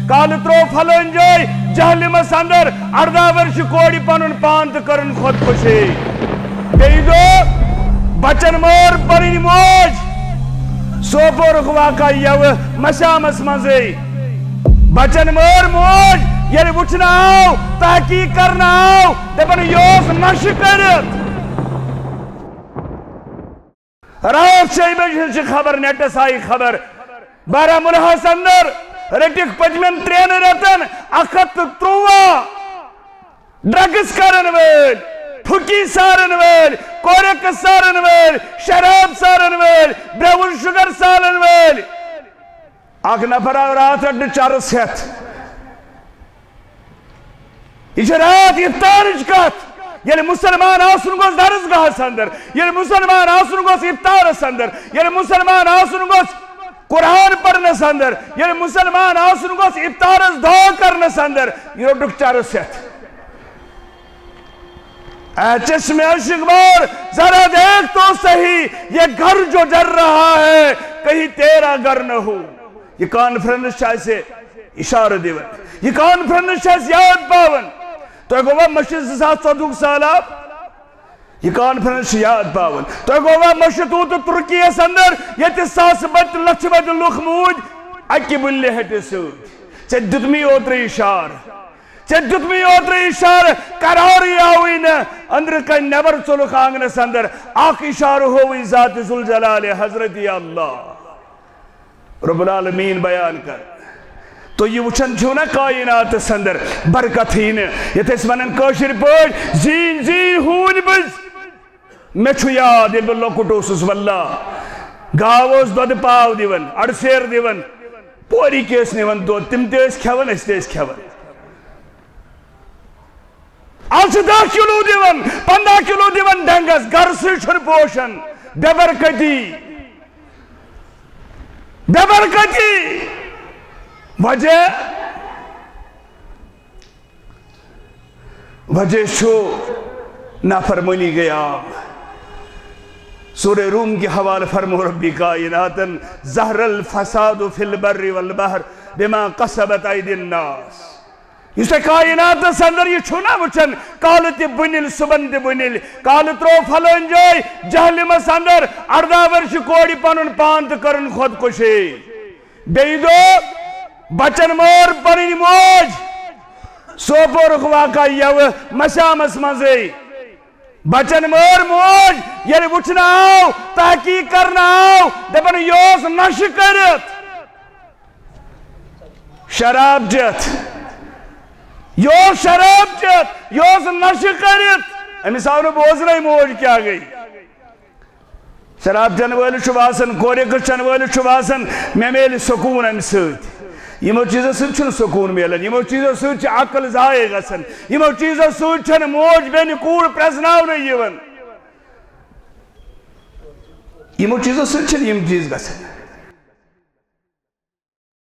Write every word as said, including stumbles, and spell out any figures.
کالہٕ ترٛوو فلٲنۍ جایہِ جہلمس اندر ارداہ ؤرشہِ کورِ پنُن پان تہٕ کٔرٕن خودکشی۔ بیٚیہِ دۄہ بچن مٲر پنٕنۍ موج۔ سوپورُک واقعہ یوٕ مسامس منٛزٕے۔ بچن مٲر موج ییٚلہِ وٕچھنہٕ آو، تحقیق کرنہٕ آو، دپان، یہِ اوس نشہٕ کٔرِتھ۔ راتھ شیٚیہِ بجہِ ہٕنٛز چھِ خبر، نیٹس آیہِ خبر، بارہمولہس اندر رٔٹِکھ پٔتمٮ۪ن ترٛٮ۪ن رٮ۪تن اکھ ہتھ تہٕ ترٛواہ ڈرگس کرن وٲلۍ، پھُکی سارن وٲلۍ، کورک سارن وٲلۍ، شراب سارن وٲلۍ، براؤن شوگر سارن وٲلۍ۔ اکھ نفر آو راتھ رٹنہٕ چرس ہٮ۪تھ۔ یہِ چھِ راتھ افطارٕچ کتھ۔ ییٚلہِ مسلمان آسُن گوٚژھ درسگاہس اندر، ییٚلہِ مسلمان آسُن گوٚژھ افطارس اندر، ییٚلہِ مسلمان آسُن گوٚژھ قرآن پرنس اندر، ییٚلہِ مسلمان آسُن گوٚژھ افطارس دعا کرنس اندر، یہِ روٚٹُکھ چرس ہٮ۪تھ۔ اے چشم اشکبار، ذرا دیکھ تو صحیح، یہ گھر جو جل رہا ہے، کہیں تیرا گھر نہ ہو۔ یہ کانفرنس چھِ اَسہِ اشارٕ دِوان، یہ کانفرنس چھِ اَسہِ یاد پاوان۔ تۄہہِ گوٚوا مٔشِتھ زٕ ساس ژۄدہُک سہلاب؟ یہ کانفرنس چھِ یاد پاوان۔ تۄہہِ گوٚوا مٔشِتھ اوٗترٕ ترکیس اندر، ییٚتہِ ساسہٕ بٔدۍ لچھِ بٔدۍ لُکھ موٗدۍ اکہِ بُلہِ ہٹہِ سۭتۍ؟ ژےٚ دیُتمٕے اوترٕ اشارٕ۔ ژےٚ دیُتمٕے اوترٕ اشارٕ، قرارٕے آوٕے نہٕ۔ أنٛدرٕ کنہِ نٮ۪بر ژوٚلُکھ آنگنس اندر، اکھ اشارٕ ہووٕے ذات ذوالجلال حضرت اللہ رب العالمین بیان کر۔ تُہۍ یہِ وٕچھان چھِو نا کائناتس اندر برکتھٕے نہٕ، یتھ أسۍ ونان کٲشِر پٲٹھۍ زیٖنۍ زیٖنۍ ہوٗنۍ بٔزۍ۔ مےٚ چھُ یاد، ییٚلہِ بہٕ لۄکُٹ اوسُس، واللہ، گاو ٲس دۄدٕ پاو دِوان، اَڑٕ سیر دِوان، پوری کیس نِوان دۄد، تِم تہِ ٲسۍ کھٮ۪وان، أسۍ تہِ ٲسۍ کھٮ۪وان۔ آز چھِ دَہ کِلوٗ دِوان، پنٛداہ کِلوٗ دِوان ڈنٛگس، گرٕ سٕے چھُنہٕ پوشان۔ بے برکتی، بے برکتی۔ وجہ، وجہ چھُ نافرمانی گٔے عام۔ سورہ روم کہِ حوالہٕ فرمو ربِ کائناتن، ظہر الفساد فی البر والبحر بما کسبت ایدی الناس۔ یُس تۄہہِ کائناتس اندر یہِ چھُو نا وٕچھان، کالہٕ تہِ بُنِل، صُبحن تہِ بُنِل، کالہٕ ترٛوو فلٲنۍ جایہِ جہلمس اندر ارداہ ؤرشہِ کورِ پنُن پان تہٕ کٔرٕن خودکشی۔ بیٚیہِ دۄہ بچن مٲر پنٕنۍ موج۔ سوپورُک واقعہ یوٕ مسامس منٛزٕے۔ بچن مٲر موج ییٚلہِ وٕچھنہٕ آو، تحقیق کرنہٕ آو، دپان، یہِ اوس نشہٕ کٔرِتھ، شراب چٮ۪تھ۔ یہِ اوس شراب چٮ۪تھ، یہِ اوس نشہٕ کٔرِتھ۔ أمِس آو نہٕ بوزنَے موج کیٛاہ گٔے۔ شراب چٮ۪نہٕ وٲلِس چھُ باسان، کورِ کٔژ چٮ۪نہٕ وٲلِس چھُ باسان، مےٚ میلہِ سکوٗن اَمہِ سۭتۍ۔ یِمو چیٖزو سۭتۍ چھُنہٕ سکوٗن میلان، یِمو چیٖزو سۭتۍ چھِ عقل ضایع گژھان، یِمو چیٖزو سۭتۍ چھَنہٕ موج بیٚنہِ کوٗر پرٛزناونہٕ یِوان۔ یِمو چیٖزو سۭتۍ چھِنہٕ یِم چیٖز گژھان۔